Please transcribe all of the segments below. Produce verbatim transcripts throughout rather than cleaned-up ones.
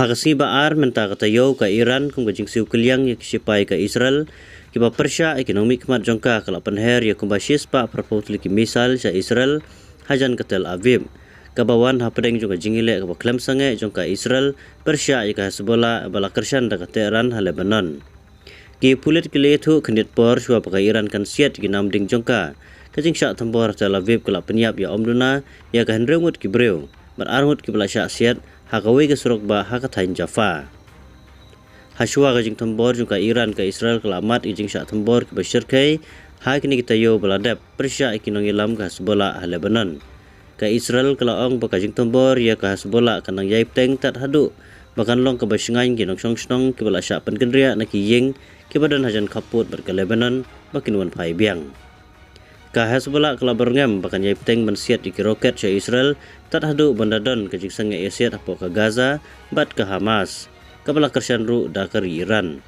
Ka sngi ba ar mynta ka taïew, ka Iran kum ka jingsiew kylliang ïa ki shipai ka Israel kiba pyrshah ïa ki nongmihkhmat jong ka, ka la pynher ïa kumba shispah phraphew tylli ki missile sha Israel hajan ka Tel Aviv, kaba wan hapdeng jong ka jingïaleh kaba khlem sangeh jong ka Israel pyrshah ïa ka Hezbollah ba la kyrshan da ka Tehran ha Lebanon. Ki pulit ki la ïathuh khyndiat por shuwa ba ka Iran kan siat ïa ki namding jong ka. Ka jingshah thombor ha Tel Aviv ka la pynïap ïa ym duna ïa ka hynriew ngut ki briew bad ar ngut kiba la shah siat ha kawei ka surok bah ha ka thaiñ Jaffa. Hashuwa ka jingthombor jong ka Iran, ka Israel ka la mad ïa ki jingshah thombor kiba shyrkhei ha kine ki taïew ba la dep pyrshah ïa ki nongïalam ka Hezbollah ha Lebanon. Ka Israel ka la ong ba ka jingthombor ïa ka Hezbollah kan nang ïai bteng tad haduh ba kan long kaba shngaiñ ki nongshong shnong kiba la shah pynkynriah na ki ïing kiba don hajan khappud bad ka Lebanon ba kin wan phai biang. Ka Hezbollah ka la byrngem ba kan ïai bteng ban siat ïa ki roket sha Israel tad haduh ban da don ka jingsangeh ïasiat hapoh ka Gaza bad ka Hamas, kaba la kyrshan ruh da ka ri Iran.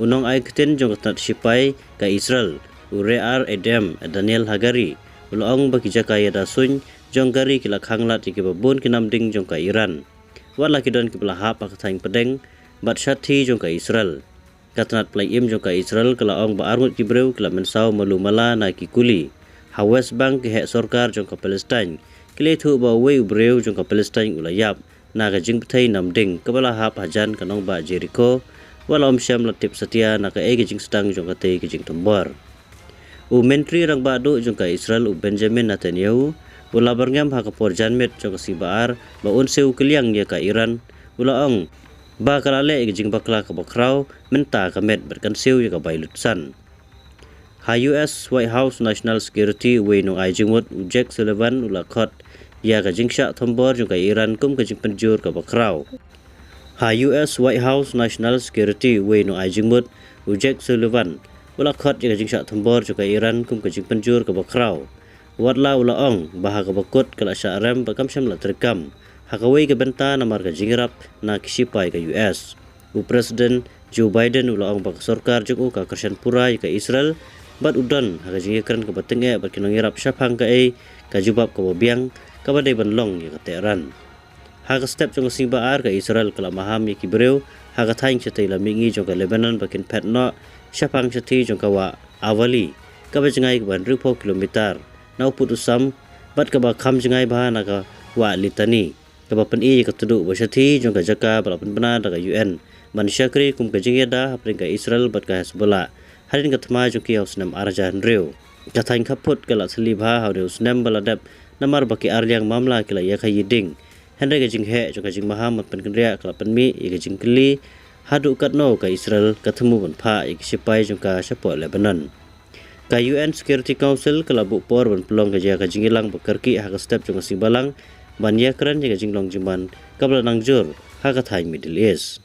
U nongai ktien jong ka tnat shipai ka Israel, u Rear Admiral Daniel Hagari, u la ong ba ki jaka ïada suiñ jong ka ri ki la khanglad ïa kiba bun ki namding jong ka Iran, wat la ki don kiba la hap ha ka thaiñ pdeng bad shathie jong ka Israel. Ka tnat pynlait im jong ka Israel ka la ong ba ar ngut ki briew ki la mynsaw malu mala na ki kuli. Ha West Bank, ki heh sorkar jong ka Palestine ki la ïathuh ba uwei u briew jong ka Palestine u la ïap na ka jingbthei namding kaba la hap hajan ka nongbah Jericho, wat la ym shym la tip satia na kaei ka jingsdang jong katei ka jingthombor. U Myntri Rangbah Duh jong ka Israel, u Benjamin Netanyahu, u la byrngem ha ka por janmiet jong ka sngi ba ar ba un siew kylliang ïa ka Iran. U la ong ba ka la leh ïa ka jingbakla kaba khraw mynta ka miet bad kan siew ïa ka bai lut san. Ha U S White House National Security, uwei u nongai jingmut, u Jake Sullivan, u la khot ïa ka jingshah thombor jong ka Iran kum ka jingpynjur kaba khraw. Ha U S White House National Security, uwei u nongai jingmut, u Jake Sullivan, u la khot ïa ka jingshah thombor jong ka Iran kum ka jingpynjur kaba khraw. Wat la u la ong ba ha kaba kut ka la shah rem bad kam shym la treikam ha kawei ka bynta namar ka jingïarap na ki shipai ka U S. U President Joe Biden u la ong ba ka sorkar jong u ka kyrshan pura ïa ka Israel bad u don ha ka jingïakren kaba tyngeh bad ki nongïarap shaphang kaei ka jubab kaba biang kaba dei ban long ïa ka Tehran. Ha ka step jong ka sngi ba ar, ka Israel ka la maham ïa ki briew ha ka thaiñ shatei lam mihngi jong ka Lebanon ba kin phet noh shaphang shathie jong ka wah Avali, kaba jngai kaba hynriewphew kilometer na u pud u sam bad kaba kham jngai bha na ka wah Litani, kaba pyni ïa ka tduh ba shathie jong ka jaka ba la pynbna da ka U N ban shakri kum ka jingïada hapdeng ka Israel bad ka Hezbollah hadien ka thma jong ki ha u snem ar hajar hynriew. Ka thaiñ khappud ka la thylli bha ha une u snem ba la dep namar ba ki arliang mamla ki la ïakhai ïading. Hynrei ka jingheh jong ka jingmaham ban pynkynriah ka la pynmih ïa ka jingkylli haduh katno ka Israel ka thmu ban phah ïa ki shipai jong ka shapoh Lebanon. Ka U N Security Council ka la buh por ban pynlong ka jia ka jingïalang ba kyrkieh ha ka step jong ka sngi Balang ban ïakren ïa ka jinglong jingman kaba la nang jur ha ka thaiñ Middle East.